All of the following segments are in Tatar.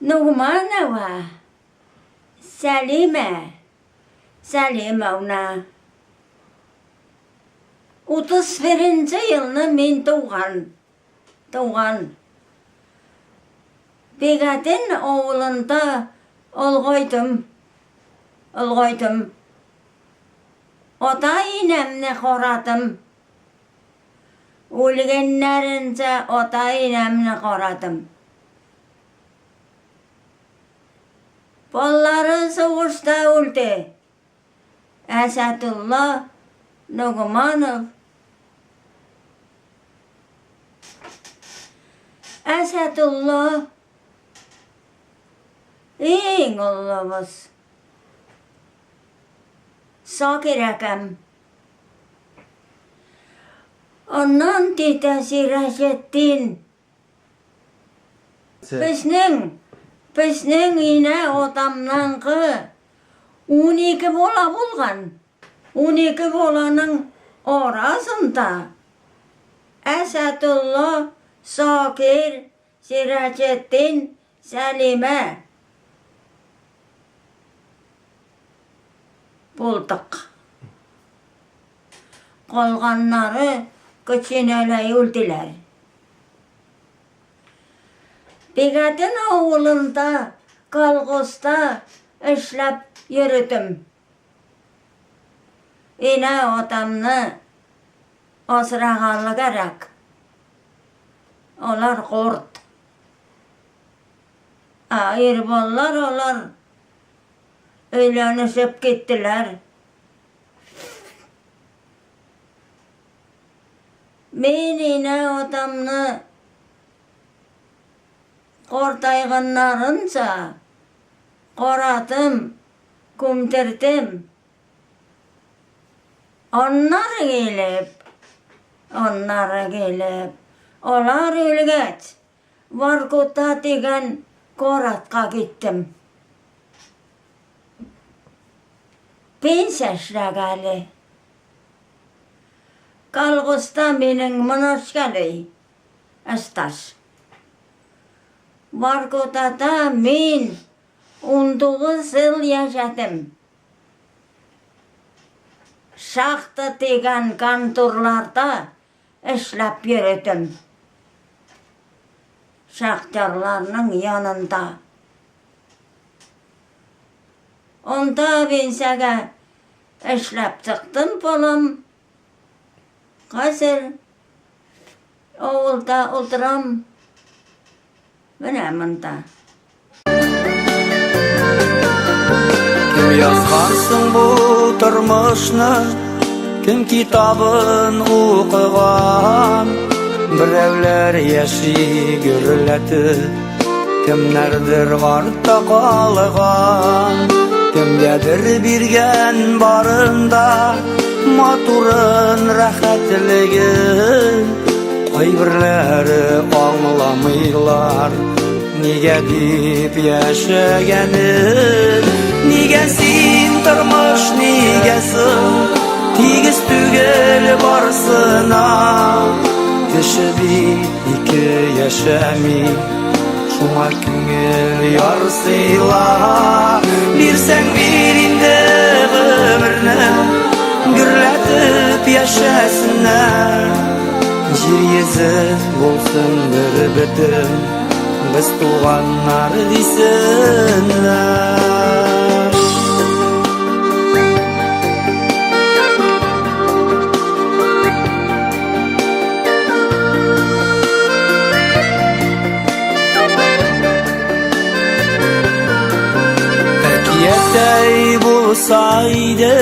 Нугманова Сәлимә Сәлимовна. 31 нче елны мин туган. Туган. Бигәтен авылында олгайдым. Олгайдым. Ата-инәмне карадым. Үлгәннәренчә ата-инәмне карадым. Баллары сугышта үлде. Әсәдулла Ногманов. Әсәдулла иң олыбыз. Сакир әкәм. Аннан тетя Сираҗетдин. Безнең, безнең инә атамныңкы 12 бала булган. 12 баланың арасында Әсәдулла, Сакир, Сираҗетдин, Сәлимә булдык. Калганнары кечкенәләй үлделәр. Бигәтен авылында колхозда эшләп йөредем. Инә атамны асрагалы кәрәк. Алар корт. Ә ир балалар алар өйләнешеп киттеләр. Мин инә атамны картайганнарынча карадым, күмдердем. Аннары килеп, аннары килеп, алар үлгәч, Воркута дигән городка киттем. Пенсия эшләгәле. Колхозда минем множкалый стаж. Воркутада мин 19 ел яшәдем. Шахта дигән конторларда эшләп йөредем. Шахтерларның янында. Анда пенсиягә эшләп чыктым, балам. Хәзер авылда утырам. Менә монда. Кем язган соң бу тормышны? Кем китабын укыган? Берәүләр яши гөрләтеп, кемнәрдер артта калган. Кемгәдер биргән барында матурын, рәхәтлеген. Кайберләре аңламыйлар, нигә дип яшәгәнен. Нигә син тормыш, нигә соң тигез түгел барысына? Кеше бит ике яшәми, шуңа күңел ярсыйла. Бирсәң бир инде гомерне, гөрләтеп яшәсеннәр. Җир йөзе булсын бер бөтен, без туганнар дисеннәр. Әкияттәй булса иде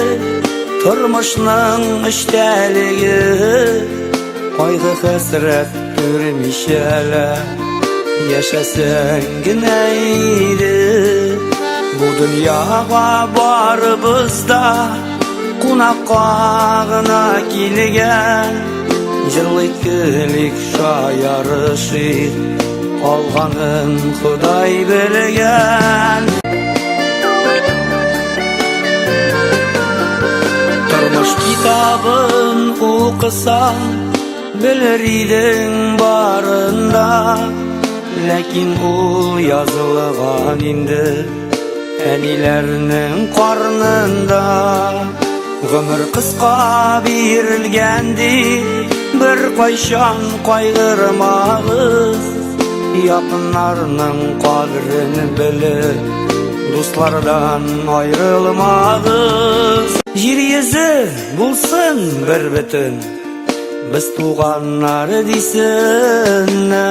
тормышның эчтәлеге, кайгы хәсрәт күрмичә лә яшәсәң генә иде. Бу дөньяга барыбыз да кунакка гына килгән. Җырлыйк, көлик, шаярышыйк, калганын Ходай белгән. Тормыш китабын укысаң, белер идең барында. Ләкин ул язылган инде әниләрнең карнында. Гомер кыска бирелгән дип, бер кайчан кайгырмагыз. Якыннарның кадерен белеп, дуслардан аерылмагыз. Җир йөзе булсын бер бөтен, без туганнар дисеннәр.